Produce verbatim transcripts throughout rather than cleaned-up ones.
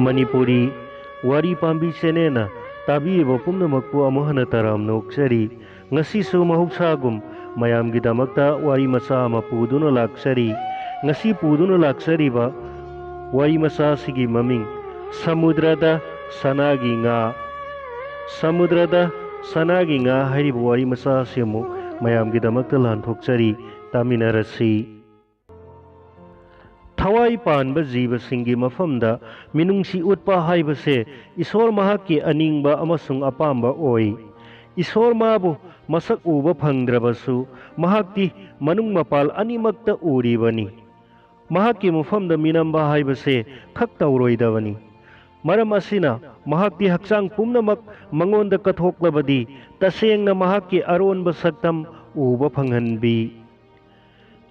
ꯃꯅꯤꯄꯨꯔꯤ ꯋꯥꯔꯤ ꯄꯥꯝꯕꯤ ꯆꯦꯅꯦꯜꯅ ꯇꯥꯕꯤꯔꯤꯕ ꯄꯨꯝꯅꯃꯛꯄꯨ ꯑꯃꯨꯛ ꯍꯟꯅ ꯇꯔꯥꯝꯅ ꯑꯣꯛꯆꯔꯤ꯫ ꯉꯁꯤꯁꯨ ꯃꯍꯧꯁꯥꯒꯨꯝ ꯃꯌꯥꯝꯒꯤꯗꯃꯛꯇ ꯋꯥꯔꯤ ꯃꯆꯥ ꯑꯃ ꯄꯨꯗꯨꯅ ꯂꯥꯛꯆꯔꯤ꯫ ꯉꯁꯤ ꯄꯨꯗꯨꯅ ꯂꯥꯛꯆꯔꯤꯕ ꯋꯥꯔꯤ ꯃꯆꯥ ꯑꯁꯤꯒꯤ ꯃꯃꯤꯡ ꯁꯃꯨꯗ꯭ꯔꯗ ꯁꯅꯥꯒꯤ ꯉꯥ꯫ ꯁꯃꯨꯗ꯭ꯔꯗ ꯁꯅꯥꯒꯤ ꯉꯥ ꯍꯥꯏꯔꯤꯕ ꯋꯥꯔꯤ ꯃꯆꯥ ꯑꯁꯤ ꯑꯃꯨꯛ ꯃꯌꯥꯝꯒꯤꯗꯃꯛꯇ ꯂꯥꯟꯊꯣꯛꯆꯔꯤ꯫ ꯇꯥꯃꯤꯟꯅꯔꯁꯤ꯫ ꯊꯋꯥꯏ ꯄꯥꯟꯕ ꯖꯤꯕꯁꯤꯡꯒꯤ ꯃꯐꯝꯗ ꯃꯤꯅꯨꯡꯁꯤ ꯎꯠꯄ ꯍꯥꯏꯕꯁꯦ ꯏꯁꯣꯔ ꯃꯍꯥꯛꯀꯤ ꯑꯅꯤꯡꯕ ꯑꯃꯁꯨꯡ ꯑꯄꯥꯝꯕ ꯑꯣꯏ꯫ ꯏꯁꯣꯔ ꯃꯥꯕꯨ ꯃꯁꯛ ꯎꯕ ꯐꯪꯗ꯭ꯔꯕꯁꯨ, ꯃꯍꯥꯛꯇꯤ ꯃꯅꯨꯡ ꯃꯄꯥꯜ ꯑꯅꯤꯃꯛꯇ ꯎꯔꯤꯕꯅꯤ꯫ ꯃꯍꯥꯛꯀꯤ ꯃꯐꯝꯗ ꯃꯤꯅꯝꯕ ꯍꯥꯏꯕꯁꯦ ꯈꯛ ꯇꯧꯔꯣꯏꯗꯕꯅꯤ꯫ ꯃꯔꯝ ꯑꯁꯤꯅ, ꯃꯍꯥꯛꯇꯤ ꯍꯛꯆꯥꯡ ꯄꯨꯝꯅꯃꯛ ꯃꯉꯣꯟꯗ ꯀꯠꯊꯣꯛꯂꯕꯗꯤ, ꯇꯁꯦꯡꯅ ꯃꯍꯥꯛꯀꯤ ꯑꯔꯣꯟꯕ ꯁꯛꯇꯝ ꯎꯕ ꯐꯪꯍꯟꯕꯤ꯫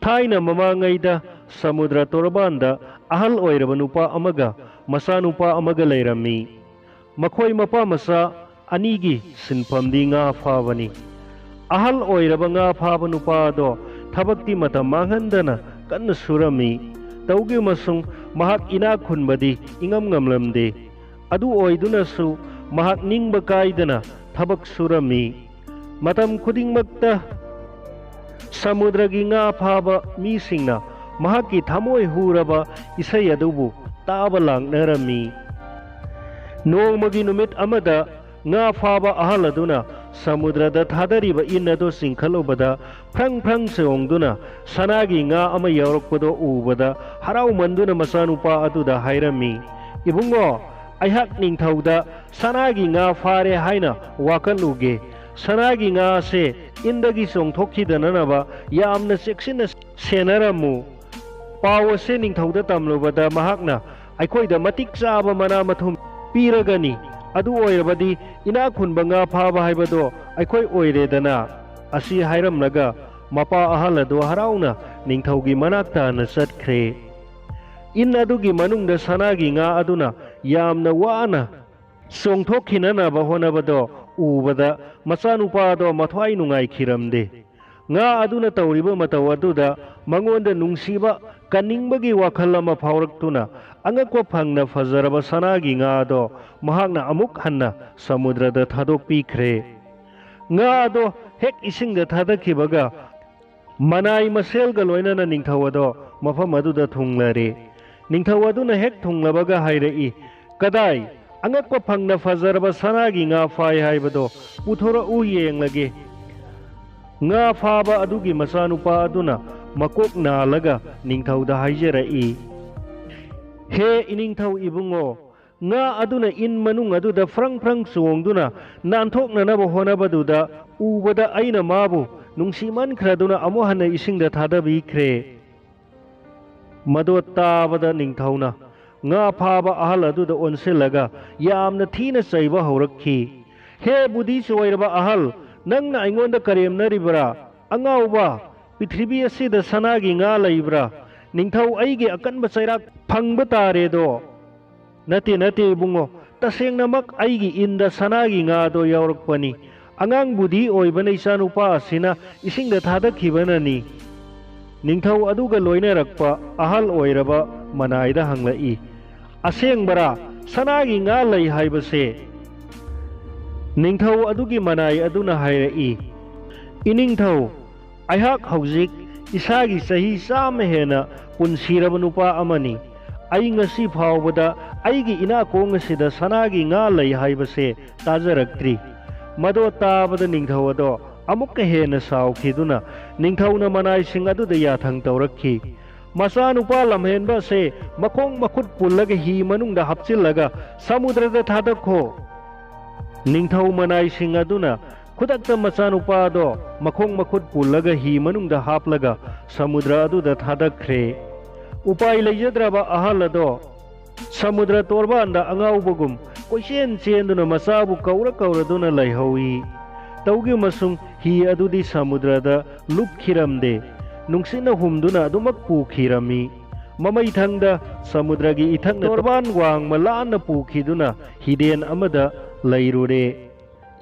ꯊꯥꯏꯅ ꯃꯃꯥꯡꯉꯩꯗ ꯁꯃꯨꯗ꯭ꯔ ꯇꯣꯔꯕꯥꯟꯗ ꯑꯍꯜ ꯑꯣꯏꯔꯕ ꯅꯨꯄꯥ ꯑꯃꯒ ꯃꯆꯥꯅꯨꯄꯥ ꯑꯃꯒ ꯂꯩꯔꯝꯃꯤ꯫ ꯃꯈꯣꯏ ꯃꯄꯥ ꯃꯆꯥ ꯑꯅꯤꯒꯤ ꯁꯤꯟꯐꯝꯗꯤ ꯉꯥ ꯐꯥꯕꯅꯤ꯫ ꯑꯍꯜ ꯑꯣꯏꯔꯕ ꯉꯥ ꯐꯥꯕ ꯅꯨꯄꯥ ꯑꯗꯣ ꯊꯕꯛꯇꯤ ꯃꯇꯝ ꯃꯥꯡꯍꯟꯗꯅ ꯀꯟꯅ ꯁꯨꯔꯝꯃꯤ꯫ ꯇꯧꯈꯤꯕꯃꯁꯨꯡ ꯃꯍꯥꯛ ꯏꯅꯥꯛ ꯈꯨꯟꯕꯗꯤ ꯏꯉꯝ ꯉꯝꯂꯝꯗꯦ꯫ ꯑꯗꯨ ꯑꯣꯏꯗꯨꯅꯁꯨ ꯃꯍꯥꯛ ꯅꯤꯡꯕ ꯀꯥꯏꯗꯅ ꯊꯕꯛ ꯁꯨꯔꯝꯃꯤ꯫ ꯃꯇꯝ ꯈꯨꯗꯤꯡꯃꯛꯇ ꯁꯃꯨꯗ꯭ꯔꯒꯤ ꯉꯥ ꯐꯥꯕ ꯃꯤꯁꯤꯡꯅ ꯃꯍꯥꯛꯀꯤ ꯊꯃꯣꯏ ꯍꯨꯔꯕ ꯏꯁꯩ ꯑꯗꯨꯕꯨ ꯇꯥꯕ ꯂꯥꯛꯅꯔꯝꯃꯤ꯫ ꯅꯣꯡꯃꯒꯤ ꯅꯨꯃꯤꯠ ꯑꯃꯗ ꯉꯥ ꯐꯥꯕ ꯑꯍꯜ ꯑꯗꯨꯅ ꯁꯃꯨꯗ꯭ꯔꯗ ꯊꯥꯗꯔꯤꯕ ꯏꯟ ꯑꯗꯨ ꯆꯤꯡꯈꯠꯂꯨꯕꯗ, ꯐ꯭ꯔꯪ ꯐ꯭ꯔꯪ ꯆꯣꯡꯗꯨꯅ ꯁꯅꯥꯒꯤ ꯉꯥ ꯑꯃ ꯌꯥꯎꯔꯛꯄꯗꯨ ꯎꯕꯗ, ꯍꯔꯥꯎꯃꯟꯗꯨꯅ ꯃꯆꯥꯅꯨꯄꯥ ꯑꯗꯨꯗ ꯍꯥꯏꯔꯝꯃꯤ, "ꯏꯕꯨꯡꯉꯣ, ꯑꯩꯍꯥꯛ ꯅꯤꯡꯊꯧꯗ ꯁꯅꯥꯒꯤ ꯉꯥ ꯐꯥꯔꯦ ꯍꯥꯏꯅ ꯋꯥꯀꯠꯂꯨꯒꯦ꯫ ꯁꯅꯥꯒꯤ ꯉꯥ ꯑꯁꯦ ꯏꯟꯗꯒꯤ ꯆꯣꯡꯊꯣꯛꯈꯤꯗꯅꯅꯕ ꯌꯥꯝꯅ ꯆꯦꯛꯁꯤꯟꯅ ꯁꯦꯟꯅꯔꯝꯃꯨ꯫" ꯄꯥꯎ ꯑꯁꯦ ꯅꯤꯡꯊꯧꯗ ꯇꯝꯂꯨꯕꯗ, ꯃꯍꯥꯛꯅ ꯑꯩꯈꯣꯏꯗ ꯃꯇꯤꯛ ꯆꯥꯕ ꯃꯅꯥ ꯃꯊꯨꯝ ꯄꯤꯔꯒꯅꯤ꯫ ꯑꯗꯨ ꯑꯣꯏꯔꯕꯗꯤ ꯏꯅꯥꯛ ꯈꯨꯟꯕ ꯉꯥ ꯐꯥꯕ ꯍꯥꯏꯕꯗꯣ ꯑꯩꯈꯣꯏ ꯑꯣꯏꯔꯦꯗꯅ꯫ ꯑꯁꯤ ꯍꯥꯏꯔꯝꯂꯒ ꯃꯄꯥ ꯑꯍꯜ ꯑꯗꯨ ꯍꯔꯥꯎꯅ ꯅꯤꯡꯊꯧꯒꯤ ꯃꯅꯥꯛ ꯇꯥꯅ ꯆꯠꯈ꯭ꯔꯦ꯫ ꯏꯟ ꯑꯗꯨꯒꯤ ꯃꯅꯨꯡꯗ ꯁꯅꯥꯒꯤ ꯉꯥ ꯑꯗꯨꯅ ꯌꯥꯝꯅ ꯋꯥꯅ ꯆꯣꯡꯊꯣꯛꯈꯤꯅꯅꯕ ꯍꯣꯠꯅꯕꯗꯣ ꯎꯕꯗ, ꯃꯆꯥꯅꯨꯄꯥꯗꯣ ꯃꯊ꯭ꯋꯥꯏ ꯅꯨꯡꯉꯥꯏꯈꯤꯔꯝꯗꯦ꯫ ꯉꯥ ꯑꯗꯨꯅ ꯇꯧꯔꯤꯕ ꯃꯇꯧ ꯑꯗꯨꯗ ꯃꯉꯣꯟꯗ ꯅꯨꯡꯁꯤꯕ, ꯀꯟꯅꯤꯡꯕꯒꯤ ꯋꯥꯈꯜ ꯑꯃ ꯐꯥꯎꯔꯛꯇꯨꯅ, ꯑꯉꯛꯄ ꯐꯪꯅ ꯐꯖꯔꯕ ꯁꯅꯥꯒꯤ ꯉꯥ ꯑꯗꯣ ꯃꯍꯥꯛꯅ ꯑꯃꯨꯛ ꯍꯟꯅ ꯁꯃꯨꯗ꯭ꯔꯗ ꯊꯥꯗꯣꯛꯄꯤꯈ꯭ꯔꯦ꯫ ꯉꯥ ꯑꯗꯣ ꯍꯦꯛ ꯏꯁꯤꯡꯗ ꯊꯥꯗꯈꯤꯕꯒ, ꯃꯅꯥꯏ ꯃꯁꯦꯜꯒ ꯂꯣꯏꯅꯅ ꯅꯤꯡꯊꯧ ꯑꯗꯣ ꯃꯐꯝ ꯑꯗꯨꯗ ꯊꯨꯡꯂꯔꯦ꯫ ꯅꯤꯡꯊꯧ ꯑꯗꯨꯅ ꯍꯦꯛ ꯊꯨꯡꯂꯕꯒ ꯍꯥꯏꯔꯛꯏ, "ꯀꯗꯥꯏ? ꯑꯉꯛꯄ ꯐꯪꯅ ꯐꯖꯔꯕ ꯁꯅꯥꯒꯤ ꯉꯥ ꯐꯥꯏ ꯍꯥꯏꯕꯗꯣ ꯄꯨꯊꯣꯔꯛꯎ ꯌꯦꯡꯂꯒꯦ꯫" ꯉꯥ ꯐꯥꯕ ꯑꯗꯨꯒꯤ ꯃꯆꯥꯅꯨꯄꯥ ꯑꯗꯨꯅ ꯃꯀꯣꯛ ꯅꯥꯜꯂꯒ ꯅꯤꯡꯊꯧꯗ ꯍꯥꯏꯖꯔꯛꯏ, "ꯍꯦ ꯏꯅꯤꯡꯊꯧ ꯏꯕꯨꯡꯉꯣ, ꯉꯥ ꯑꯗꯨꯅ ꯏꯟ ꯃꯅꯨꯡ ꯑꯗꯨꯗ ꯐ꯭ꯔꯪ ꯐ꯭ꯔꯪ ꯆꯣꯡꯗꯨꯅ ꯅꯥꯟꯊꯣꯛꯅꯅꯕ ꯍꯣꯠꯅꯕꯗꯨꯗ ꯎꯕꯗ ꯑꯩꯅ ꯃꯥꯕꯨ ꯅꯨꯡꯁꯤꯃꯟꯈ꯭ꯔꯗꯨꯅ ꯑꯃꯨꯛ ꯍꯟꯅ ꯏꯁꯤꯡꯗ ꯊꯥꯗꯕꯤꯈ꯭ꯔꯦ꯫" ꯃꯗꯣ ꯇꯥꯕꯗ ꯅꯤꯡꯊꯧꯅ ꯉꯥ ꯐꯥꯕ ꯑꯍꯜ ꯑꯗꯨꯗ ꯑꯣꯟꯁꯤꯜꯂꯒ ꯌꯥꯝꯅ ꯊꯤꯅ ꯆꯩꯕ ꯍꯧꯔꯛꯈꯤ꯫ "ꯍꯦ ꯕꯨꯙꯤ ꯆꯣꯏꯔꯕ ꯑꯍꯜ, ꯅꯪꯅ ꯑꯩꯉꯣꯟꯗ ꯀꯔꯦꯝꯅꯔꯤꯕ꯭ꯔꯥ? ꯑꯉꯥꯎꯕ, ꯄ꯭ꯔꯤꯊꯤꯕꯤ ꯑꯁꯤꯗ ꯁꯅꯥꯒꯤ ꯉꯥ ꯂꯩꯕ꯭ꯔꯥ? ꯅꯤꯡꯊꯧ ꯑꯩꯒꯤ ꯑꯀꯟꯕ ꯆꯩꯔꯥꯛ ꯐꯪꯕ ꯇꯥꯔꯦꯗꯣ꯫" "ꯅꯠꯇꯦ, ꯅꯠꯇꯦ ꯏꯕꯨꯡꯉꯣ, ꯇꯁꯦꯡꯅꯃꯛ ꯑꯩꯒꯤ ꯏꯟꯗ ꯁꯅꯥꯒꯤ ꯉꯥꯗꯣ ꯌꯥꯎꯔꯛꯄꯅꯤ꯫ ꯑꯉꯥꯡ ꯕꯨꯙꯤ ꯑꯣꯏꯕꯅ ꯏꯆꯥꯅꯨꯄꯥ ꯑꯁꯤꯅ ꯏꯁꯤꯡꯗ ꯊꯥꯗꯈꯤꯕꯅꯅꯤ꯫" ꯅꯤꯡꯊꯧ ꯑꯗꯨꯒ ꯂꯣꯏꯅꯔꯛꯄ ꯑꯍꯜ ꯑꯣꯏꯔꯕ ꯃꯅꯥꯏꯗ ꯍꯪꯂꯛꯏ, "ꯑꯁꯦꯡꯕꯔꯥ? ꯁꯅꯥꯒꯤ ꯉꯥ ꯂꯩ ꯍꯥꯏꯕꯁꯦ?" ꯅꯤꯡꯊꯧ ꯑꯗꯨꯒꯤ ꯃꯅꯥꯏ ꯑꯗꯨꯅ ꯍꯥꯏꯔꯛꯏ, "ꯏꯅꯤꯡꯊꯧ, ꯑꯩꯍꯥꯛ ꯍꯧꯖꯤꯛ ꯏꯁꯥꯒꯤ ꯆꯍꯤ ꯆꯥꯝꯃ ꯍꯦꯟꯅ ꯄꯨꯟꯁꯤꯔꯕ ꯅꯨꯄꯥ ꯑꯃꯅꯤ꯫ ꯑꯩ ꯉꯁꯤ ꯐꯥꯎꯕꯗ ꯑꯩꯒꯤ ꯏꯅꯥꯀꯣꯡ ꯑꯁꯤꯗ ꯁꯅꯥꯒꯤ ꯉꯥ ꯂꯩ ꯍꯥꯏꯕꯁꯦ ꯇꯥꯖꯔꯛꯇ꯭ꯔꯤ꯫" ꯃꯗꯣ ꯇꯥꯕꯗ ꯅꯤꯡꯊꯧ ꯑꯗꯣ ꯑꯃꯨꯛꯀ ꯍꯦꯟꯅ ꯁꯥꯎꯈꯤꯗꯨꯅ ꯅꯤꯡꯊꯧꯅ ꯃꯅꯥꯏꯁꯤꯡ ꯑꯗꯨꯗ ꯌꯥꯊꯪ ꯇꯧꯔꯛꯈꯤ, "ꯃꯆꯥꯅꯨꯄꯥ ꯂꯝꯍꯦꯟꯕ ꯑꯁꯦ ꯃꯈꯣꯡ ꯃꯈꯨꯠ ꯄꯨꯜꯂꯒ ꯍꯤ ꯃꯅꯨꯡꯗ ꯍꯥꯞꯆꯤꯜꯂꯒ ꯁꯃꯨꯗ꯭ꯔꯗ ꯊꯥꯗꯈꯣ꯫" ꯅꯤꯡꯊꯧ ꯃꯅꯥꯏꯁꯤꯡ ꯑꯗꯨꯅ ꯈꯨꯗꯛꯇ ꯃꯆꯥꯅꯨꯄꯥꯗꯣ ꯃꯈꯣꯡ ꯃꯈꯨꯠ ꯄꯨꯜꯂꯒ ꯍꯤ ꯃꯅꯨꯡꯗ ꯍꯥꯞꯂꯒ ꯁꯃꯨꯗ꯭ꯔ ꯑꯗꯨꯗ ꯊꯥꯗꯈ꯭ꯔꯦ꯫ ꯎꯄꯥꯏ ꯂꯩꯖꯗ꯭ꯔꯕ ꯑꯍꯜ ꯑꯗꯣ ꯁꯃꯨꯗ꯭ꯔ ꯇꯣꯔꯕꯥꯟꯗ ꯑꯉꯥꯎꯕꯒꯨꯝ ꯀꯣꯏꯆꯦꯟ ꯆꯦꯟꯗꯨꯅ ꯃꯆꯥꯕꯨ ꯀꯧꯔ ꯀꯧꯔꯗꯨꯅ ꯂꯩꯍꯧꯏ꯫ ꯇꯧꯈꯤꯕ ꯑꯃꯁꯨꯡ ꯍꯤ ꯑꯗꯨꯗꯤ ꯁꯃꯨꯗ꯭ꯔꯗ ꯂꯨꯞꯈꯤꯔꯝꯗꯦ, ꯅꯨꯡꯁꯤꯠꯅ ꯍꯨꯝꯗꯨꯅ ꯑꯗꯨꯃꯛ ꯄꯨꯈꯤꯔꯝꯃꯤ꯫ ꯃꯃꯩꯊꯪꯗ ꯁꯃꯨꯗ꯭ꯔꯒꯤ ꯏꯊꯛꯅ ꯇꯣꯔꯕꯥꯟ ꯋꯥꯡꯃ ꯂꯥꯟꯅ ꯄꯨꯈꯤꯗꯨꯅ ꯍꯤꯗꯦꯟ ꯑꯃꯗ ꯂꯩꯔꯨꯔꯦ꯫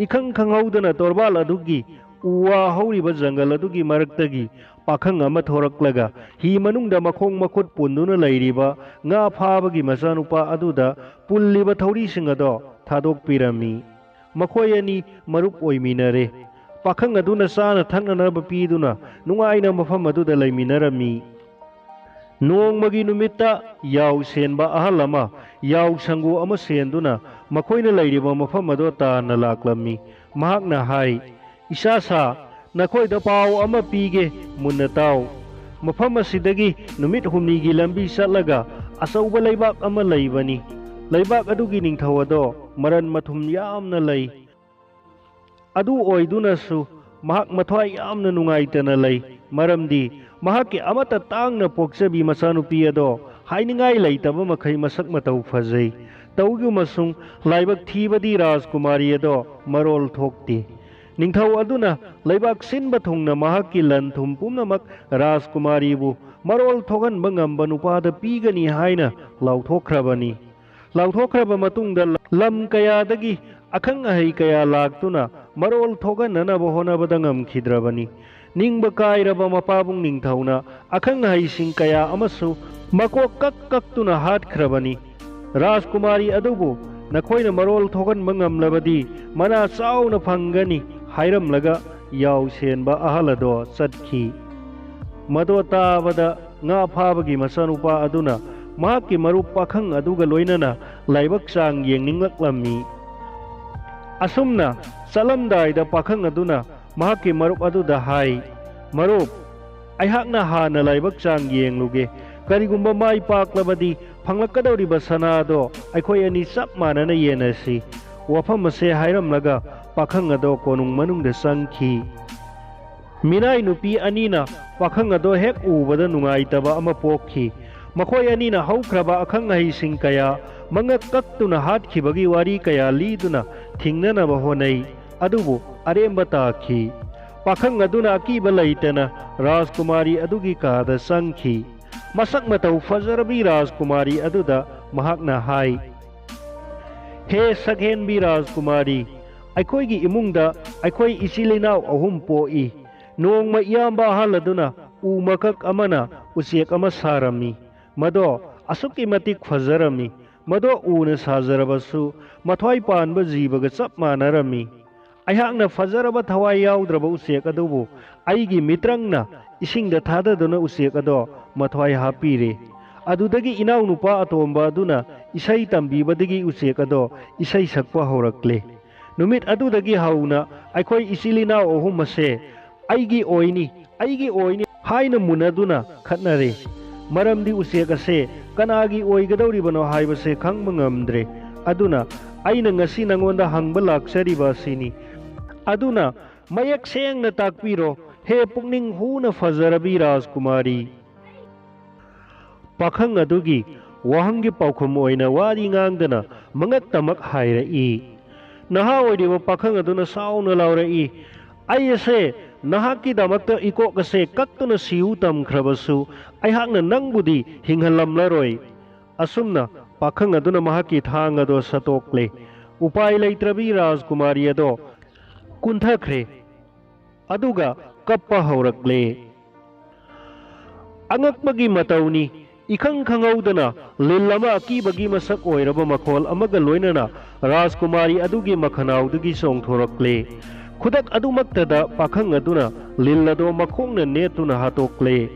ꯏꯈꯪ ꯈꯪꯍꯧꯗꯅ ꯇꯣꯔꯕꯥꯜ ꯑꯗꯨꯒꯤ ꯎ ꯋꯥ ꯍꯧꯔꯤꯕ ꯖꯪꯒꯜ ꯑꯗꯨꯒꯤ ꯃꯔꯛꯇꯒꯤ ꯄꯥꯈꯪ ꯑꯃ ꯊꯣꯔꯛꯂꯒ ꯍꯤ ꯃꯅꯨꯡꯗ ꯃꯈꯣꯡ ꯃꯈꯨꯠ ꯄꯨꯟꯗꯨꯅ ꯂꯩꯔꯤꯕ ꯉꯥ ꯐꯥꯕꯒꯤ ꯃꯆꯥꯅꯨꯄꯥ ꯑꯗꯨꯗ ꯄꯨꯜꯂꯤꯕ ꯊꯧꯔꯤꯁꯤꯡ ꯑꯗꯣ ꯊꯥꯗꯣꯛꯄꯤꯔꯝꯃꯤ꯫ ꯃꯈꯣꯏ ꯑꯅꯤ ꯃꯔꯨꯞ ꯑꯣꯏꯃꯤꯟꯅꯔꯦ꯫ ꯄꯥꯈꯪ ꯑꯗꯨꯅ ꯆꯥꯅ ꯊꯛꯅꯅꯕ ꯄꯤꯗꯨꯅ ꯅꯨꯡꯉꯥꯏꯅ ꯃꯐꯝ ꯑꯗꯨꯗ ꯂꯩꯃꯤꯟꯅꯔꯝꯃꯤ꯫ ꯅꯣꯡꯃꯒꯤ ꯅꯨꯃꯤꯠꯇ ꯌꯥꯎ ꯁꯦꯟꯕ ꯑꯍꯜ ꯑꯃ ꯌꯥꯎ ꯁꯪꯒꯨ ꯑꯃ ꯁꯦꯟꯗꯨꯅ ꯃꯈꯣꯏꯅ ꯂꯩꯔꯤꯕ ꯃꯐꯝ ꯑꯗꯨ ꯇꯥꯟꯅ ꯂꯥꯛꯂꯝꯃꯤ꯫ ꯃꯍꯥꯛꯅ ꯍꯥꯏ, "ꯏꯆꯥ ꯁꯥ, ꯅꯈꯣꯏꯗ ꯄꯥꯎ ꯑꯃ ꯄꯤꯒꯦ, ꯃꯨꯟꯅ ꯇꯥꯎ꯫ ꯃꯐꯝ ꯑꯁꯤꯗꯒꯤ ꯅꯨꯃꯤꯠ ꯍꯨꯝꯅꯤꯒꯤ ꯂꯝꯕꯤ ꯆꯠꯂꯒ ꯑꯆꯧꯕ ꯂꯩꯕꯥꯛ ꯑꯃ ꯂꯩꯕꯅꯤ꯫ ꯂꯩꯕꯥꯛ ꯑꯗꯨꯒꯤ ꯅꯤꯡꯊꯧ ꯑꯗꯣ ꯃꯔꯟ ꯃꯊꯨꯝ ꯌꯥꯝꯅ ꯂꯩ꯫ ꯑꯗꯨ ꯑꯣꯏꯗꯨꯅꯁꯨ ꯃꯍꯥꯛ ꯃꯊ꯭ꯋꯥꯏ ꯌꯥꯝꯅ ꯅꯨꯡꯉꯥꯏꯇꯅ ꯂꯩ, ꯃꯔꯝꯗꯤ ꯃꯍꯥꯛꯀꯤ ꯑꯃꯠꯇ ꯇꯥꯡꯅ ꯄꯣꯛꯆꯕꯤ ꯃꯆꯥꯅꯨꯄꯤ ꯑꯗꯣ ꯍꯥꯏꯅꯤꯡꯉꯥꯏ ꯂꯩꯇꯕ ꯃꯈꯩ ꯃꯁꯛ ꯃꯇꯧ ꯐꯖꯩ꯫ ꯇꯧꯏꯒꯨꯝꯕꯁꯨꯡ ꯂꯥꯏꯕꯛ ꯊꯤꯕꯗꯤ ꯔꯥꯖꯀꯨꯃꯥꯔꯤ ꯑꯗꯣ ꯃꯔꯣꯜ ꯊꯣꯛꯇꯦ꯫ ꯅꯤꯡꯊꯧ ꯑꯗꯨꯅ ꯂꯩꯕꯥꯛ ꯁꯤꯟꯕ ꯊꯨꯡꯅ ꯃꯍꯥꯛꯀꯤ ꯂꯟ ꯊꯨꯝ ꯄꯨꯝꯅꯃꯛ ꯔꯥꯖꯀꯨꯃꯥꯔꯤꯕꯨ ꯃꯔꯣꯜ ꯊꯣꯛꯍꯟꯕ ꯉꯝꯕ ꯅꯨꯄꯥꯗ ꯄꯤꯒꯅꯤ ꯍꯥꯏꯅ ꯂꯥꯎꯊꯣꯛꯈ꯭ꯔꯕꯅꯤ꯫ ꯂꯥꯎꯊꯣꯛꯈ꯭ꯔꯕ ꯃꯇꯨꯡꯗ ꯂꯝ ꯀꯌꯥꯗꯒꯤ ꯑꯈꯪ ꯑꯍꯩ ꯀꯌꯥ ꯂꯥꯛꯇꯨꯅ ꯃꯔꯣꯜ ꯊꯣꯛꯍꯟꯅꯅꯕ ꯍꯣꯠꯅꯕꯗ ꯉꯝꯈꯤꯗ꯭ꯔꯕꯅꯤ꯫ ꯅꯤꯡꯕ ꯀꯥꯏꯔꯕ ꯃꯄꯥꯕꯨꯡ ꯅꯤꯡꯊꯧꯅ ꯑꯈꯪ ꯑꯍꯩꯁꯤꯡ ꯀꯌꯥ ꯑꯃꯁꯨ ꯃꯀꯣꯛ ꯀꯛ ꯀꯛꯇꯨꯅ ꯍꯥꯠꯈ꯭ꯔꯕꯅꯤ꯫ ꯔꯥꯖꯀꯨꯃꯥꯔꯤ ꯑꯗꯨꯕꯨ ꯅꯈꯣꯏꯅ ꯃꯔꯣꯜ ꯊꯣꯛꯍꯟꯕ ꯉꯝꯂꯕꯗꯤ ꯃꯅꯥ ꯆꯥꯎꯅ ꯐꯪꯒꯅꯤ ꯍꯥꯏꯔꯝꯂꯒ ꯌꯥꯎ ꯁꯦꯟꯕ ꯑꯍꯜ ꯑꯗꯣ ꯆꯠꯈꯤ꯫ ꯃꯗꯣ ꯇꯥꯕꯗ ꯉꯥ ꯐꯥꯕꯒꯤ ꯃꯆꯥꯅꯨꯄꯥ ꯑꯗꯨꯅ ꯃꯍꯥꯛꯀꯤ ꯃꯔꯨꯞ ꯄꯥꯈꯪ ꯑꯗꯨꯒ ꯂꯣꯏꯅꯅ ꯂꯥꯏꯕꯛ ꯆꯥꯡ ꯌꯦꯡꯅꯤꯡꯂꯛꯂꯝꯃꯤ꯫ ꯑꯁꯨꯝꯅ ꯆꯠꯂꯝꯗꯥꯏꯗ ꯄꯥꯈꯪ ꯑꯗꯨꯅ ꯃꯍꯥꯛꯀꯤ ꯃꯔꯨꯞ ꯑꯗꯨꯗ ꯍꯥꯏ, "ꯃꯔꯨꯞ, ꯑꯩꯍꯥꯛꯅ ꯍꯥꯟꯅ ꯂꯥꯏꯕꯛ ꯆꯥꯡ ꯌꯦꯡꯂꯨꯒꯦ꯫ ꯀꯔꯤꯒꯨꯝꯕ ꯃꯥꯏ ꯄꯥꯛꯂꯕꯗꯤ ꯐꯪꯂꯛꯀꯗꯧꯔꯤꯕ ꯁꯅꯥꯗꯣ ꯑꯩꯈꯣꯏ ꯑꯅꯤ ꯆꯞ ꯃꯥꯟꯅꯅ ꯌꯦꯟꯅꯁꯤ꯫" ꯋꯥꯐꯝ ꯑꯁꯦ ꯍꯥꯏꯔꯝꯂꯒ ꯄꯥꯈꯪ ꯑꯗꯣ ꯀꯣꯅꯨꯡ ꯃꯅꯨꯡꯗ ꯆꯪꯈꯤ꯫ ꯃꯤꯅꯥꯏ ꯅꯨꯄꯤ ꯑꯅꯤꯅ ꯄꯥꯈꯪ ꯑꯗꯣ ꯍꯦꯛ ꯎꯕꯗ ꯅꯨꯡꯉꯥꯏꯇꯕ ꯑꯃ ꯄꯣꯛꯈꯤ꯫ ꯃꯈꯣꯏ ꯑꯅꯤꯅ ꯍꯧꯈ꯭ꯔꯕ ꯑꯈꯪ ꯑꯍꯩꯁꯤꯡ ꯀꯌꯥ ꯃꯉꯛ ꯀꯛꯇꯨꯅ ꯍꯥꯠꯈꯤꯕꯒꯤ ꯋꯥꯔꯤ ꯀꯌꯥ ꯂꯤꯗꯨꯅ ꯊꯤꯡꯅꯅꯕ ꯍꯣꯠꯅꯩ, ꯑꯗꯨꯕꯨ ꯑꯔꯦꯝꯕ ꯇꯥꯈꯤ꯫ ꯄꯥꯈꯪ ꯑꯗꯨꯅ ꯑꯀꯤꯕ ꯂꯩꯇꯅ ꯔꯥꯖꯀꯨꯃꯥꯔꯤ ꯑꯗꯨꯒꯤ ꯀꯥꯗ ꯆꯪꯈꯤ꯫ ꯃꯁꯛ ꯃꯇꯧ ꯐꯖꯔꯕꯤ ꯔꯥꯖꯀꯨꯃꯥꯔꯤ ꯑꯗꯨꯗ ꯃꯍꯥꯛꯅ ꯍꯥꯏ, "ꯍꯦ ꯁꯛꯍꯦꯟꯕꯤ ꯔꯥꯖꯀꯨꯃꯥꯔꯤ, ꯑꯩꯈꯣꯏꯒꯤ ꯏꯃꯨꯡꯗ ꯑꯩꯈꯣꯏ ꯏꯆꯤꯜ ꯏꯅꯥꯎ ꯑꯍꯨꯝ ꯄꯣꯛꯏ꯫ ꯅꯣꯡꯃ ꯏꯌꯥꯝꯕ ꯑꯍꯜ ꯑꯗꯨꯅ ꯎ ꯃꯀꯛ ꯑꯃꯅ ꯎꯆꯦꯛ ꯑꯃ ꯁꯥꯔꯝꯃꯤ꯫ ꯃꯗꯣ ꯑꯁꯨꯛꯀꯤ ꯃꯇꯤꯛ ꯐꯖꯔꯝꯃꯤ꯫ ꯃꯗꯣ ꯎꯅ ꯁꯥꯖꯔꯕꯁꯨ ꯃꯊ꯭ꯋꯥꯏ ꯄꯥꯟꯕ ꯖꯤꯕꯒ ꯆꯞ ꯃꯥꯟꯅꯔꯝꯃꯤ꯫ ꯑꯩꯍꯥꯛꯅ ꯐꯖꯔꯕ ꯊꯋꯥꯏ ꯌꯥꯎꯗ꯭ꯔꯕ ꯎꯆꯦꯛ ꯑꯗꯨꯕꯨ ꯑꯩꯒꯤ ꯃꯤꯇ꯭ꯔꯪꯅ ꯏꯁꯤꯡꯗ ꯊꯥꯗꯗꯨꯅ ꯎꯆꯦꯛ ꯑꯗꯣ ꯃꯊ꯭ꯋꯥꯏ ꯍꯥꯞꯄꯤꯔꯦ꯫ ꯑꯗꯨꯗꯒꯤ ꯏꯅꯥꯎꯅꯨꯄꯥ ꯑꯇꯣꯝꯕ ꯑꯗꯨꯅ ꯏꯁꯩ ꯇꯝꯕꯤꯕꯗꯒꯤ ꯎꯆꯦꯛ ꯑꯗꯣ ꯏꯁꯩ ꯁꯛꯄ ꯍꯧꯔꯛꯂꯦ꯫ ꯅꯨꯃꯤꯠ ꯑꯗꯨꯗꯒꯤ ꯍꯧꯅ ꯑꯩꯈꯣꯏ ꯏꯆꯤꯜ ꯏꯅꯥꯎ ꯑꯍꯨꯝ ꯑꯁꯦ "ꯑꯩꯒꯤ ꯑꯣꯏꯅꯤ, ꯑꯩꯒꯤ ꯑꯣꯏꯅꯤ" ꯍꯥꯏꯅ ꯃꯨꯟꯅꯗꯨꯅ ꯈꯠꯅꯔꯦ꯫ ꯃꯔꯝꯗꯤ ꯎꯆꯦꯛ ꯑꯁꯦ ꯀꯅꯥꯒꯤ ꯑꯣꯏꯒꯗꯧꯔꯤꯕꯅꯣ ꯍꯥꯏꯕꯁꯦ ꯈꯪꯕ ꯉꯝꯗ꯭ꯔꯦ꯫ ꯑꯗꯨꯅ ꯑꯩꯅ ꯉꯁꯤ ꯅꯉꯣꯟꯗ ꯍꯪꯕ ꯂꯥꯛꯆꯔꯤꯕ ꯑꯁꯤꯅꯤ꯫ ꯑꯗꯨꯅ ꯃꯌꯦꯛ ꯁꯦꯡꯅ ꯇꯥꯛꯄꯤꯔꯣ, ꯍꯦ ꯄꯨꯛꯅꯤꯡ ꯍꯨꯅ ꯐꯖꯔꯕꯤ ꯔꯥꯖꯀꯨꯃꯥꯔꯤ꯫ ꯄꯥꯈꯪ ꯑꯗꯨꯒꯤ ꯋꯥꯍꯪꯒꯤ ꯄꯥꯎꯈꯨꯝ ꯑꯣꯏꯅ ꯋꯥꯔꯤ ꯉꯥꯡꯗꯅ ꯃꯉꯛ ꯇꯃꯛ ꯍꯥꯏꯔꯛꯏ꯫ ꯅꯍꯥ ꯑꯣꯏꯔꯤꯕ ꯄꯥꯈꯪ ꯑꯗꯨꯅ ꯁꯥꯎꯅ ꯂꯥꯎꯔꯛꯏ, "ꯑꯩ ꯑꯁꯦ ꯅꯍꯥꯛꯀꯤꯗꯃꯛꯇ ꯏꯀꯣꯛ ꯑꯁꯦ ꯀꯛꯇꯨꯅ ꯁꯤꯎ ꯇꯝꯈ꯭ꯔꯕꯁꯨ, ꯑꯩꯍꯥꯛꯅ ꯅꯪꯕꯨꯗꯤ ꯍꯤꯡꯍꯜꯂꯝꯂꯔꯣꯏ"꯫ ꯑꯁꯨꯝꯅ ꯄꯥꯈꯪ ꯑꯗꯨꯅ ꯃꯍꯥꯛꯀꯤ ꯊꯥꯡ ꯑꯗꯣ ꯁꯠꯇꯣꯛꯂꯦ꯫ ꯎꯄꯥꯏ ꯂꯩꯇ꯭ꯔꯕꯤ ꯔꯥꯖꯀꯨꯃꯥꯔꯤ ꯑꯗꯣ ꯀꯨꯟꯊꯈ꯭ꯔꯦ꯫ ꯑꯗꯨꯒ ꯀꯞꯄ ꯍꯧꯔꯛꯂꯦ꯫ ꯑꯉꯛꯄꯒꯤ ꯃꯇꯧꯅꯤ, ꯏꯈꯪ ꯈꯪꯍꯧꯗꯅ ꯂꯤꯜ ꯑꯃ ꯑꯀꯤꯕꯒꯤ ꯃꯁꯛ ꯑꯣꯏꯔꯕ ꯃꯈꯣꯜ ꯑꯃꯒ ꯂꯣꯏꯅꯅ ꯔꯥꯖꯀꯨꯃꯥꯔꯤ ꯑꯗꯨꯒꯤ ꯃꯈꯅꯥꯎꯗꯒꯤ ꯆꯣꯡꯊꯣꯔꯛꯂꯦ꯫ ꯈꯨꯗꯛ ꯑꯗꯨꯃꯛꯇꯗ ꯄꯥꯈꯪ ꯑꯗꯨꯅ ꯂꯤꯜ ꯑꯗꯣ ꯃꯈꯣꯡꯅ ꯅꯦꯠꯇꯨꯅ ꯍꯥꯠꯇꯣꯛꯂꯦ꯫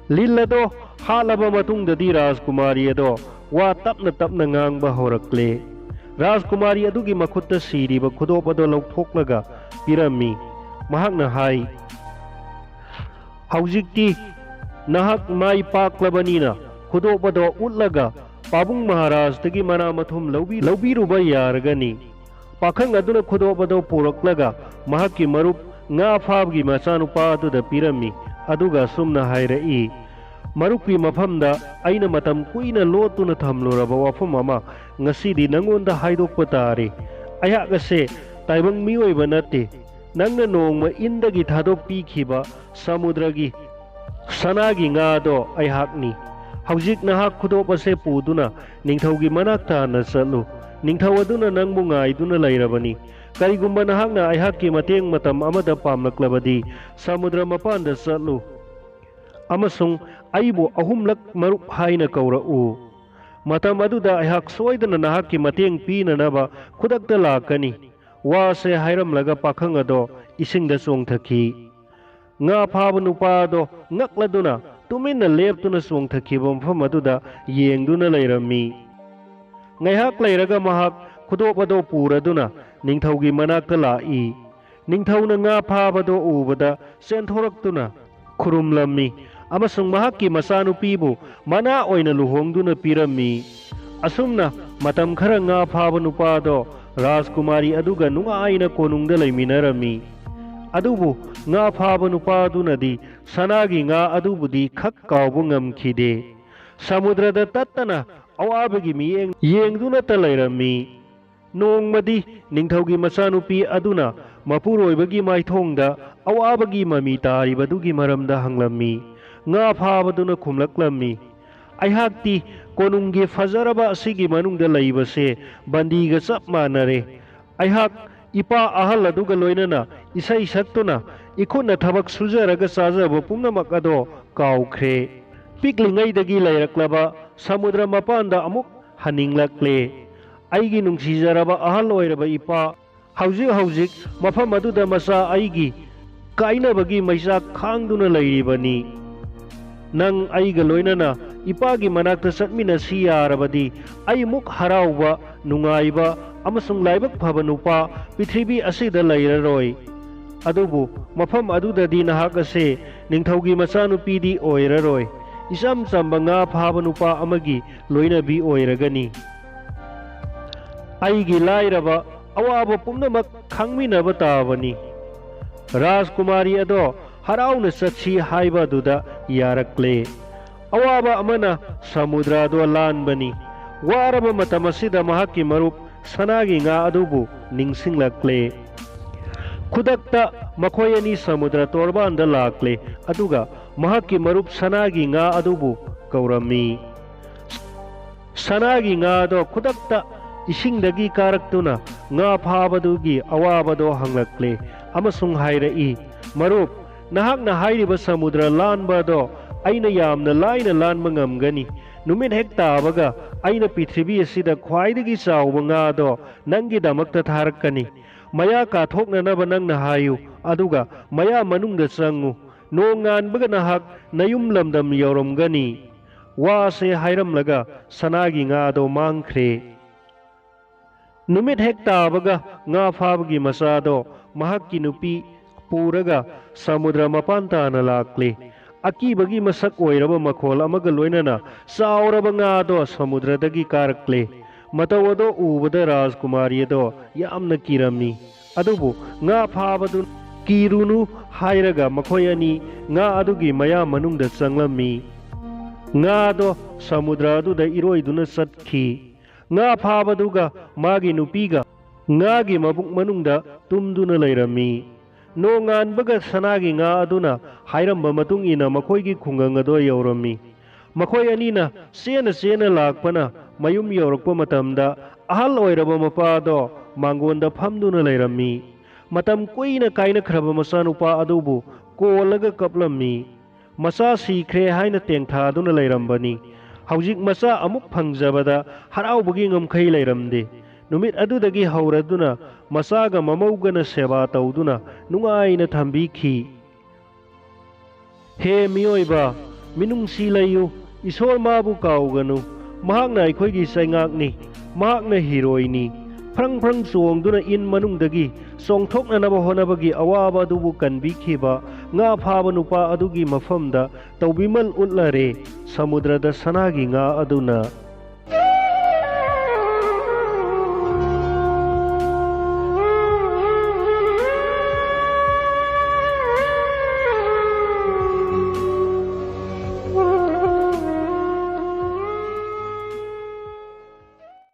ꯂꯤꯜ ꯑꯗꯣ ꯍꯥꯠꯂꯕ ꯃꯇꯨꯡꯗꯗꯤ ꯔꯥꯖꯀꯨꯃꯥꯔꯤ ꯑꯗꯣ ꯋꯥ ꯇꯞꯅ ꯇꯞꯅ ꯉꯥꯡꯕ ꯍꯧꯔꯛꯂꯦ꯫ ꯔꯥꯖꯀꯨꯃꯥꯔꯤ ꯑꯗꯨꯒꯤ ꯃꯈꯨꯠꯇ ꯁꯤꯔꯤꯕ ꯈꯨꯗꯣꯞ ꯑꯗꯣ ꯂꯧꯊꯣꯛꯂꯒ ꯄꯤꯔꯝꯃꯤ꯫ ꯃꯍꯥꯛꯅ ꯍꯥꯏ, "ꯍꯧꯖꯤꯛꯇꯤ ꯅꯍꯥꯛ ꯃꯥꯏ ꯄꯥꯛꯂꯕꯅꯤꯅ ꯈꯨꯗꯣꯞ ꯑꯗꯣ ꯎꯠꯂꯒ ꯄꯥꯕꯨꯡ ꯃꯍꯥꯔꯥꯖꯇꯒꯤ ꯃꯅꯥ ꯃꯊꯨꯝ ꯂꯧꯕꯤ-, ꯂꯧꯕꯤꯔꯨꯕ ꯌꯥꯔꯒꯅꯤ"꯫ ꯄꯥꯈꯪ ꯑꯗꯨꯅ ꯈꯨꯗꯣꯞ ꯑꯗꯣ ꯄꯨꯔꯛꯂꯒ ꯃꯍꯥꯛꯀꯤ ꯃꯔꯨꯞ ꯉꯥ ꯐꯥꯕꯒꯤ ꯃꯆꯥꯅꯨꯄꯥ ꯑꯗꯨꯗ ꯄꯤꯔꯝꯃꯤ꯫ ꯑꯗꯨꯒ ꯑꯁꯨꯝꯅ ꯍꯥꯏꯔꯛꯏ, "ꯃꯔꯨꯞꯀꯤ ꯃꯐꯝꯗ ꯑꯩꯅ ꯃꯇꯝ ꯀꯨꯏꯅ ꯂꯣꯠꯇꯨꯅ ꯊꯝꯂꯨꯔꯕ ꯋꯥꯐꯝ ꯑꯃ ꯉꯁꯤꯗꯤ ꯅꯉꯣꯟꯗ ꯍꯥꯏꯗꯣꯛꯄ ꯇꯥꯔꯦ꯫ ꯑꯩꯍꯥꯛ ꯑꯁꯦ ꯇꯥꯏꯕꯪ ꯃꯤꯑꯣꯏꯕ ꯅꯠꯇꯦ꯫ ꯅꯪꯅ ꯅꯣꯡꯃ ꯏꯟꯗꯒꯤ ꯊꯥꯗꯣꯛꯄꯤꯈꯤꯕ ꯁꯃꯨꯗ꯭ꯔꯒꯤ ꯁꯅꯥꯒꯤ ꯉꯥꯗꯣ ꯑꯩꯍꯥꯛꯅꯤ꯫ ꯍꯧꯖꯤꯛ ꯅꯍꯥꯛ ꯈꯨꯗꯣꯞ ꯑꯁꯦ ꯄꯨꯗꯨꯅ ꯅꯤꯡꯊꯧꯒꯤ ꯃꯅꯥꯛ ꯇꯥꯟꯅ ꯆꯠꯂꯨ꯫ ꯅꯤꯡꯊꯧ ꯑꯗꯨꯅ ꯅꯪꯕꯨ ꯉꯥꯏꯗꯨꯅ ꯂꯩꯔꯕꯅꯤ꯫ "ꯀꯔꯤꯒꯨꯝꯕ ꯅꯍꯥꯛꯅ ꯑꯩꯍꯥꯛꯀꯤ ꯃꯇꯦꯡ ꯃꯇꯝ ꯑꯃꯗ ꯄꯥꯝꯂꯛꯂꯕꯗꯤ, ꯁꯃꯨꯗ꯭ꯔ ꯃꯄꯥꯟꯗ ꯆꯠꯂꯨ ꯑꯃꯁꯨꯡ ꯑꯩꯕꯨ ꯑꯍꯨꯝꯂꯛ ꯃꯔꯨꯞ ꯍꯥꯏꯅ ꯀꯧꯔꯛꯎ꯫ ꯃꯇꯝ ꯑꯗꯨꯗ ꯑꯩꯍꯥꯛ ꯁꯣꯏꯗꯅ ꯅꯍꯥꯛꯀꯤ ꯃꯇꯦꯡ ꯄꯤꯅꯅꯕ ꯈꯨꯗꯛꯇ ꯂꯥꯛꯀꯅꯤ"꯫ ꯋꯥꯁꯦ ꯍꯥꯏꯔꯝꯂꯒ ꯄꯥꯈꯪ ꯑꯗꯣ ꯏꯁꯤꯡꯗ ꯆꯣꯡꯊꯈꯤ꯫ ꯉꯥ ꯐꯥꯕ ꯅꯨꯄꯥ ꯑꯗꯣ ꯉꯛꯂꯗꯨꯅ ꯇꯨꯃꯤꯟꯅ ꯂꯦꯞꯇꯨꯅ ꯆꯣꯡꯊꯈꯤꯕ ꯃꯐꯝ ꯑꯗꯨꯗ ꯌꯦꯡꯗꯨꯅ ꯂꯩꯔꯝꯃꯤ꯫ ꯉꯥꯏꯍꯥꯛ ꯂꯩꯔꯒ ꯃꯍꯥꯛ ꯈꯨꯗꯣꯞ ꯑꯗꯣ ꯄꯨꯔꯗꯨꯅ ꯅꯤꯡꯊꯧꯒꯤ ꯃꯅꯥꯛꯇ ꯂꯥꯛꯏ꯫ ꯅꯤꯡꯊꯧꯅ ꯉꯥ ꯐꯥꯕꯗꯣ ꯎꯕꯗ ꯆꯦꯟꯊꯣꯔꯛꯇꯨꯅ ꯈꯨꯔꯨꯝꯂꯝꯃꯤ ꯑꯃꯁꯨꯡ ꯃꯍꯥꯛꯀꯤ ꯃꯆꯥꯅꯨꯄꯤꯕꯨ ꯃꯅꯥ ꯑꯣꯏꯅ ꯂꯨꯍꯣꯡꯗꯨꯅ ꯄꯤꯔꯝꯃꯤ꯫ ꯑꯁꯨꯝꯅ ꯃꯇꯝ ꯈꯔ ꯉꯥ ꯐꯥꯕ ꯅꯨꯄꯥꯗꯣ ꯔꯥꯖꯀꯨꯃꯥꯔꯤ ꯑꯗꯨꯒ ꯅꯨꯡꯉꯥꯏꯅ ꯀꯣꯅꯨꯡꯗ ꯂꯩꯃꯤꯟꯅꯔꯝꯃꯤ꯫ ꯑꯗꯨꯕꯨ ꯉꯥ ꯐꯥꯕ ꯅꯨꯄꯥꯗꯨꯅꯗꯤ ꯁꯅꯥꯒꯤ ꯉꯥ ꯑꯗꯨꯕꯨꯗꯤ ꯈꯛ ꯀꯥꯎꯕ ꯉꯝꯈꯤꯗꯦ꯫ ꯁꯃꯨꯗ꯭ꯔꯗ ꯇꯠꯇꯅ ꯑꯋꯥꯕꯒꯤ ꯃꯤꯠꯌꯦꯡ ꯌꯦꯡꯗꯨꯅꯇ ꯂꯩꯔꯝꯃꯤ꯫ ꯅꯣꯡꯃꯗꯤ ꯅꯤꯡꯊꯧꯒꯤ ꯃꯆꯥꯅꯨꯄꯤ ꯑꯗꯨꯅ ꯃꯄꯨꯔꯣꯏꯕꯒꯤ ꯃꯥꯏꯊꯣꯡꯗ ꯑꯋꯥꯕꯒꯤ ꯃꯃꯤ ꯇꯥꯔꯤꯕꯗꯨꯒꯤ ꯃꯔꯝꯗ ꯍꯪꯂꯝꯃꯤ꯫ ꯉꯥ ꯐꯥꯕꯗꯨꯅ ꯈꯨꯝꯂꯛꯂꯝꯃꯤ, "ꯑꯩꯍꯥꯛꯇꯤ ꯀꯣꯅꯨꯡꯒꯤ ꯐꯖꯔꯕ ꯑꯁꯤꯒꯤ ꯃꯅꯨꯡꯗ ꯂꯩꯕꯁꯦ ꯕꯟꯗꯤꯒ ꯆꯞ ꯃꯥꯟꯅꯔꯦ꯫ ꯑꯩꯍꯥꯛ ꯏꯄꯥ ꯑꯍꯜ ꯑꯗꯨꯒ ꯂꯣꯏꯅꯅ ꯏꯁꯩ ꯁꯛꯇꯨꯅ ꯏꯈꯨꯠꯅ ꯊꯕꯛ ꯁꯨꯖꯔꯒ ꯆꯥꯖꯕ ꯄꯨꯝꯅꯃꯛ ꯑꯗꯣ ꯀꯥꯎꯈ꯭ꯔꯦ꯫ ꯄꯤꯛꯂꯤꯉꯩꯗꯒꯤ ꯂꯩꯔꯛꯂꯕ ꯁꯃꯨꯗ꯭ꯔ ꯃꯄꯥꯟꯗ ꯑꯃꯨꯛ ꯍꯟꯅꯤꯡꯂꯛꯂꯦ꯫ ꯑꯩꯒꯤ ꯅꯨꯡꯁꯤꯖꯔꯕ ꯑꯍꯜ ꯑꯣꯏꯔꯕ ꯏꯄꯥ, ꯍꯧꯖꯤꯛ ꯍꯧꯖꯤꯛ ꯃꯐꯝ ꯑꯗꯨꯗ ꯃꯆꯥ ꯑꯩꯒꯤ ꯀꯥꯏꯅꯕꯒꯤ ꯃꯩꯆꯥꯛ ꯈꯥꯡꯗꯨꯅ ꯂꯩꯔꯤꯕꯅꯤ꯫ ꯅꯪ ꯑꯩꯒ ꯂꯣꯏꯅꯅ ꯏꯄꯥꯒꯤ ꯃꯅꯥꯛꯇ ꯆꯠꯃꯤꯟꯅꯁꯤ ꯌꯥꯔꯕꯗꯤ, ꯑꯩꯃꯨꯛ ꯍꯔꯥꯎꯕ, ꯅꯨꯡꯉꯥꯏꯕ ꯑꯃꯁꯨꯡ ꯂꯥꯏꯕꯛ ꯐꯕ ꯅꯨꯄꯥ ꯄ꯭ꯔꯤꯊꯤꯕꯤ ꯑꯁꯤꯗ ꯂꯩꯔꯔꯣꯏ꯫ ꯑꯗꯨꯕꯨ ꯃꯐꯝ ꯑꯗꯨꯗꯗꯤ ꯅꯍꯥꯛ ꯑꯁꯦ ꯅꯤꯡꯊꯧꯒꯤ ꯃꯆꯥꯅꯨꯄꯤꯗꯤ ꯑꯣꯏꯔꯔꯣꯏ꯫ ꯏꯆꯝ ꯆꯝꯕ ꯉꯥ ꯐꯥꯕ ꯅꯨꯄꯥ ꯑꯃꯒꯤ ꯂꯣꯏꯅꯕꯤ ꯑꯣꯏꯔꯒꯅꯤ꯫ ꯑꯩꯒꯤ ꯂꯥꯏꯔꯕ ꯑꯋꯥꯕ ꯄꯨꯝꯅꯃꯛ ꯈꯪꯃꯤꯟꯅꯕ ꯇꯥꯕꯅꯤ"꯫ ꯔꯥꯖꯀꯨꯃꯥꯔꯤ ꯑꯗꯣ ꯍꯔꯥꯎꯅ ꯆꯠꯁꯤ ꯍꯥꯏꯕ ꯑꯗꯨꯗ ꯌꯥꯔꯛꯂꯦ꯫ ꯑꯋꯥꯕ ꯑꯃꯅ ꯁꯃꯨꯗ꯭ꯔ ꯑꯗꯣ ꯂꯥꯟꯕꯅꯤ꯫ ꯋꯥꯔꯕ ꯃꯇꯝ ꯑꯁꯤꯗ ꯃꯍꯥꯛꯀꯤ ꯃꯔꯨꯞ ꯁꯅꯥꯒꯤ ꯉꯥ ꯑꯗꯨꯕꯨ ꯅꯤꯡꯁꯤꯡꯂꯛꯂꯦ꯫ ꯈꯨꯗꯛꯇ ꯃꯈꯣꯏ ꯑꯅꯤ ꯁꯃꯨꯗ꯭ꯔ ꯇꯣꯔꯕꯥꯟꯗ ꯂꯥꯛꯂꯦ, ꯑꯗꯨꯒ ꯃꯍꯥꯛꯀꯤ ꯃꯔꯨꯞ ꯁꯅꯥꯒꯤ ꯉꯥ ꯑꯗꯨꯕꯨ ꯀꯧꯔꯝꯃꯤ꯫ ꯁꯅꯥꯒꯤ ꯉꯥ ꯑꯗꯣ ꯈꯨꯗꯛꯇ ꯏꯁꯤꯡꯗꯒꯤ ꯀꯥꯔꯛꯇꯨꯅ ꯉꯥ ꯐꯥꯕꯗꯨꯒꯤ ꯑꯋꯥꯕꯗꯣ ꯍꯪꯂꯛꯂꯦ ꯑꯃꯁꯨꯡ ꯍꯥꯏꯔꯛꯏ, "ꯃꯔꯨꯞ, ꯅꯍꯥꯛꯅ ꯍꯥꯏꯔꯤꯕ ꯁꯃꯨꯗ꯭ꯔ ꯂꯥꯟꯕ ꯑꯗꯣ ꯑꯩꯅ ꯌꯥꯝꯅ ꯂꯥꯏꯅ ꯂꯥꯟꯕ ꯉꯝꯒꯅꯤ꯫ ꯅꯨꯃꯤꯠ ꯍꯦꯛ ꯇꯥꯕꯒ ꯑꯩꯅ ꯄ꯭ꯔꯤꯊꯤꯕꯤ ꯑꯁꯤꯗ ꯈ꯭ꯋꯥꯏꯗꯒꯤ ꯆꯥꯎꯕ ꯉꯥꯗꯣ ꯅꯪꯒꯤꯗꯃꯛꯇ ꯊꯥꯔꯛꯀꯅꯤ꯫ ꯃꯌꯥ ꯀꯥꯊꯣꯛꯅꯅꯕ ꯅꯪꯅ ꯍꯥꯏꯌꯨ, ꯑꯗꯨꯒ ꯃꯌꯥ ꯃꯅꯨꯡꯗ ꯆꯪꯉꯨ꯫ ꯅꯣꯡ ꯉꯥꯟꯕꯒ ꯅꯍꯥꯛ ꯅꯌꯨꯝ ꯂꯝꯗꯝ ꯌꯧꯔꯝꯒꯅꯤ꯫" ꯋꯥꯁꯦ ꯍꯥꯏꯔꯝꯂꯒ ꯁꯅꯥꯒꯤ ꯉꯥꯗꯣ ꯃꯥꯡꯈ꯭ꯔꯦ꯫ ꯅꯨꯃꯤꯠ ꯍꯦꯛ ꯇꯥꯕꯒ ꯉꯥ ꯐꯥꯕꯒꯤ ꯃꯆꯥꯗꯣ ꯃꯍꯥꯛꯀꯤ ꯅꯨꯄꯤ ꯄꯨꯔꯒ ꯁꯃꯨꯗ꯭ꯔ ꯃꯄꯥꯟ ꯇꯥꯅ ꯂꯥꯛꯂꯦ꯫ ꯑꯀꯤꯕꯒꯤ ꯃꯁꯛ ꯑꯣꯏꯔꯕ ꯃꯈꯣꯜ ꯑꯃꯒ ꯂꯣꯏꯅꯅ ꯆꯥꯎꯔꯕ ꯉꯥꯗꯣ ꯁꯃꯨꯗ꯭ꯔꯗꯒꯤ ꯀꯥꯔꯛꯂꯦ꯫ ꯃꯇꯧ ꯑꯗꯣ ꯎꯕꯗ ꯔꯥꯖꯀꯨꯃꯥꯔꯤ ꯑꯗꯣ ꯌꯥꯝꯅ ꯀꯤꯔꯝꯃꯤ꯫ ꯑꯗꯨꯕꯨ ꯉꯥ ꯐꯥꯕꯗꯨ ꯀꯤꯔꯨꯅꯨ ꯍꯥꯏꯔꯒ ꯃꯈꯣꯏ ꯑꯅꯤ ꯉꯥ ꯑꯗꯨꯒꯤ ꯃꯌꯥ ꯃꯅꯨꯡꯗ ꯆꯪꯂꯝꯃꯤ꯫ ꯉꯥꯗꯣ ꯁꯃꯨꯗ꯭ꯔ ꯑꯗꯨꯗ ꯏꯔꯣꯏꯗꯨꯅ ꯆꯠꯈꯤ꯫ ꯉꯥ ꯐꯥꯕꯗꯨꯒ ꯃꯥꯒꯤ ꯅꯨꯄꯤꯒ ꯉꯥꯒꯤ ꯃꯕꯨꯛ ꯃꯅꯨꯡꯗ ꯇꯨꯝꯗꯨꯅ ꯂꯩꯔꯝꯃꯤ꯫ ꯅꯣꯡꯉꯥꯟꯕꯒ ꯁꯅꯥꯒꯤ ꯉꯥ ꯑꯗꯨꯅ ꯍꯥꯏꯔꯝꯕ ꯃꯇꯨꯡ ꯏꯟꯅ ꯃꯈꯣꯏꯒꯤ ꯈꯨꯡꯒꯪ ꯑꯗꯣ ꯌꯧꯔꯝꯃꯤ꯫ ꯃꯈꯣꯏ ꯑꯅꯤꯅ ꯆꯦꯅ ꯆꯦꯅ ꯂꯥꯛꯄꯅ ꯃꯌꯨꯝ ꯌꯧꯔꯛꯄ ꯃꯇꯝꯗ ꯑꯍꯜ ꯑꯣꯏꯔꯕ ꯃꯄꯥꯗꯣ ꯃꯥꯡꯒꯣꯟꯗ ꯐꯝꯗꯨꯅ ꯂꯩꯔꯝꯃꯤ꯫ ꯃꯇꯝ ꯀꯨꯏꯅ ꯀꯥꯏꯅꯈ꯭ꯔꯕ ꯃꯆꯥꯅꯨꯄꯥ ꯑꯗꯨꯕꯨ ꯀꯣꯜꯂꯒ ꯀꯞꯂꯝꯃꯤ꯫ ꯃꯆꯥ ꯁꯤꯈ꯭ꯔꯦ ꯍꯥꯏꯅ ꯇꯦꯡꯊꯥꯗꯨꯅ ꯂꯩꯔꯝꯕꯅꯤ꯫ ꯍꯧꯖꯤꯛ ꯃꯆꯥ ꯑꯃꯨꯛ ꯐꯪꯖꯕꯗ ꯍꯔꯥꯎꯕꯒꯤ ꯉꯝꯈꯩ ꯂꯩꯔꯝꯗꯦ꯫ ꯅꯨꯃꯤꯠ ꯑꯗꯨꯗꯒꯤ ꯍꯧꯔꯗꯨꯅ ꯃꯆꯥꯒ ꯃꯃꯧꯒꯅ ꯁꯦꯕꯥ ꯇꯧꯗꯨꯅ ꯅꯨꯡꯉꯥꯏꯅ ꯊꯝꯕꯤꯈꯤ꯫ ꯍꯦ ꯃꯤꯑꯣꯏꯕ, ꯃꯤꯅꯨꯡꯁꯤ ꯂꯩꯌꯨ, ꯏꯁꯣꯔ ꯃꯥꯕꯨ ꯀꯥꯎꯒꯅꯨ꯫ ꯃꯍꯥꯛꯅ ꯑꯩꯈꯣꯏꯒꯤ ꯆꯩꯉꯥꯛꯅꯤ, ꯃꯍꯥꯛꯅ ꯍꯤꯔꯣꯏꯅꯤ꯫ ꯐ꯭ꯔꯪ ꯐ꯭ꯔꯪ ꯆꯣꯡꯗꯨꯅ ꯏꯟ ꯃꯅꯨꯡꯗꯒꯤ ꯆꯣꯡꯊꯣꯛꯅꯅꯕ ꯍꯣꯠꯅꯕꯒꯤ ꯑꯋꯥꯕ ꯑꯗꯨꯕꯨ ꯀꯟꯕꯤꯈꯤꯕ ꯉꯥ ꯐꯥꯕ ꯅꯨꯄꯥ ꯑꯗꯨꯒꯤ ꯃꯐꯝꯗ ꯇꯧꯕꯤꯃꯜ ꯎꯠꯂꯔꯦ꯫ ꯁꯃꯨꯗ꯭ꯔꯗ ꯁꯅꯥꯒꯤ ꯉꯥ ꯑꯗꯨꯅ